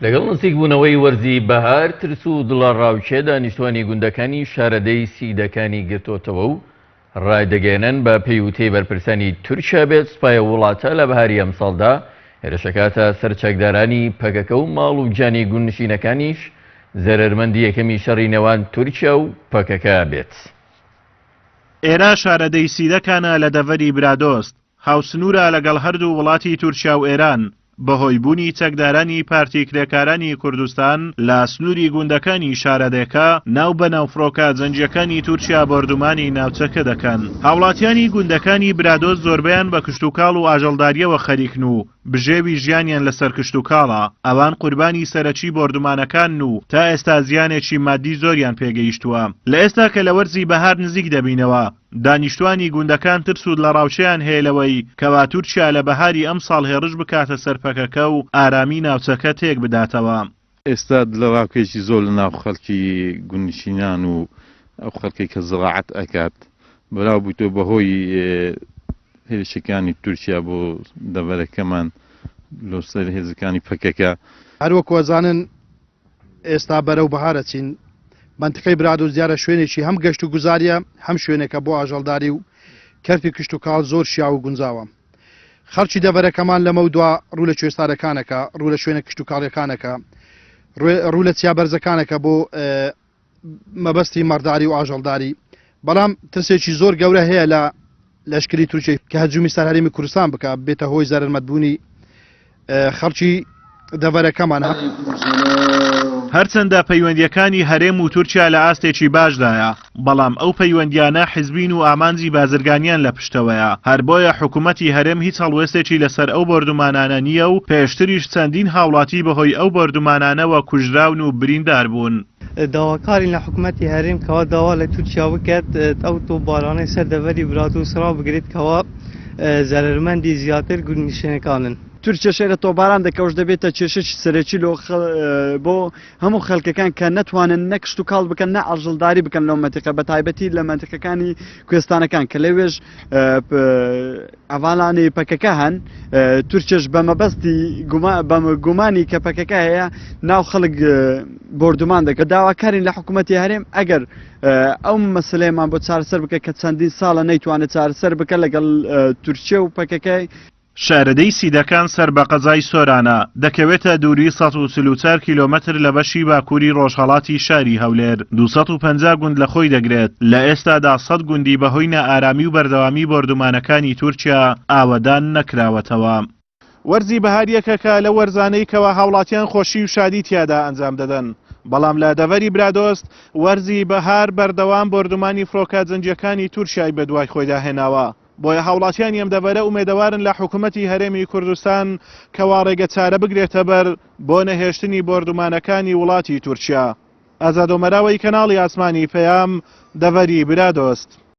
لەگەڵ نزیکبوونەوەی وەرزی بەهار، ترس و دڵەڕاوکێ دانیشتوانی گوندەکانی شارەدێی سیدەکانی گرتۆتەوە و ڕایدەگەیەنن بە پێی وتەی بەرپرسانی تورکیا بێت سوپای ئەو وڵاتە لە بەهاری ئەمساڵدا هێرشەکاتە سەر چەکدارانی پەکەکە و ماڵ و گیانی گوندنشینەکانیش زەرەرمەندی یەکەمی شەڕی نێوان تورکیا و پەکەکە بێت. ئێرە شارەدێی سیدەکانە لە دەڤەری برادۆست، هاوسنوورە لەگەڵ هەردوو وڵاتی تورکیا و ئێران، بەهۆی بوونی چەکدارانی پارتی کرێکارانی کوردستان لە سنووری گوندەکانی شارەدێکە، ناو بە ناو فڕۆکە جەنگییەکانی تورکیا بۆردومانی ناوچەکە دەکەن. هاوڵاتیانی گوندەکانی برادۆست زۆربەیان بە کشتوکاڵ و ئاژەڵدارییەوە خەریکن و بژێوی ژیانیان لەسەر کشتوکاڵە، ئەوان قوربانی سەرەکی بۆردومانەکانن و تا ئێستا زیانێکی مادی زۆریان پێگەیشتووە. لە ئێستا کە لە وەرزی بەهار نزیک دەبینەوە، دانیشتوانی گوندەکان ترس و دڵەڕاوکێیان هەیە لەوەی کەوا تورکیا لە بەهاری ئەمساڵ هێڕش بکاتە سەر پەکەکە و ئارامی ناوچەکە تێک بداتەوە. ئێستا دڵەڕاوکێکی زۆر لە ناو خەڵکی گوندنشینان و ئەو خەڵکەی کە زراعەت ئەکات بەراو بوویتەوە بەهۆی هێرشەکانی تورکیا بۆ دەڤەرەکەمان لۆ سەر هێزەکانی پەکەکە. هەروەکو ئەزانن ئێستا بەرەو بەهار ئەچین، مەنتیقەی برادۆست دیارە شوێنێکی هەم گەشت و گوزاریە هەم شوێنێکە بۆ ئاژەڵداری و کەرتی کشتوکاڵ زۆر شیاو و گونجاوە. خەڵکی دەڤەرەکەمان لەمەودوا ڕوو لە کوێستانەکانەکە، ڕوو لە شوێنە کشتوکاڵیەکانەکە، ڕوو لە چیا بەرزەکانەکە بۆ مەبەستی مەڕداری و ئاژەڵداری، بەڵام ترسێکی زۆر گەورە هەیە لە لەشکری تورکیە کە هەجومی سەر هەرێمی کوردستان بکا بێتە هۆی زەرەرمەندبوونی خەڵکی دەڤەرەکەمان. هەرچەندە پەیوەندییەکانی هەرێم و تورکیا لە ئاستێکی باشدایە، بەڵام ئەو پەیوەندییانە حزبین و ئامانجی بازرگانیان لە پشتەوەیە، هەر بۆیە حکومەتی هەرێم هیچ هەڵوێستێکی لەسەر ئەو بۆردومانانە نییە و پێشتریش چەندین هاوڵاتی بەهۆی ئەو بۆردومانانەوە کوژراون و بریندار بوون. داواکارین لە حکومەتی هەرێم کەوا داوا لە تورکیا بکات ئەو تۆپبارانەی سەر دەڤەری برادۆست ڕابگرێت کەوا زەرەرمەندی زیاتر گوندنشینەکانن. تورکیەش ئێرە تۆپباران دەکا ئەوش دەبێتە کێشەکی سەرەکی لۆ بۆ هەموو خەلکەکان کە نەتوانن نە کشتوکاڵ بکەن نە ئاژەڵداری بکەن لەو مەنتیقە بە تایبەتی لە مەنتیقەکانی کوێستانەکان کە لەوێش هەڤالانی پەکەکە هەن تورکیەش بە مەبەستی بە گومانی کە پەکەکە هەیە ناو خەڵک بۆردومان دەکە داواکارین لە حکوومەتی هەرێم ئەگەر ئەو مەسلەیەمان بۆ چارەسەر بکە کە چەندین ساڵە نەیتوانێت چارەسەر بکە لەگەڵ تورکیە و پەکەکەی. شارەدێی سیدەکان سەر بە قەزای سۆرانە، دەکەوێتە دووری 144 کیلۆمەتر لە بەشی باکووری ڕۆژهەڵاتی شاری هەولێر، 250 گوند لە خۆی دەگرێت، لە ئێستادا سەد گوندی بەهۆی نائارامی و بەردەوامی بۆردومانەکانی تورکیا ئاوەدان نەکراوەتەوە. وەرزی بەهار یەکێکە لەو وەرزانەی کەوا هاوڵاتیان خۆشی و شادی تیادا ئەنجام دەدەن، بەڵام لە دەڤەری برادۆست وەرزی بەهار بەردەوام بۆردومانی فڕۆکە جەنگییەکانی تورکیای بەدوای خۆیدا هێناوە. بۆیە هاوڵاتیانی ئەم دەڤەرە ئومێدەوارن لە حکومەتی هەرێمی کوردستان کەوا ڕێگە چارە بگرێتە بەر بۆ نەهێشتنی بۆردومانەکانی وڵاتی تورکیا. ئازاد ئۆمەراوەی کەناڵی ئاسمانی پەیام، دەڤەری برادۆست.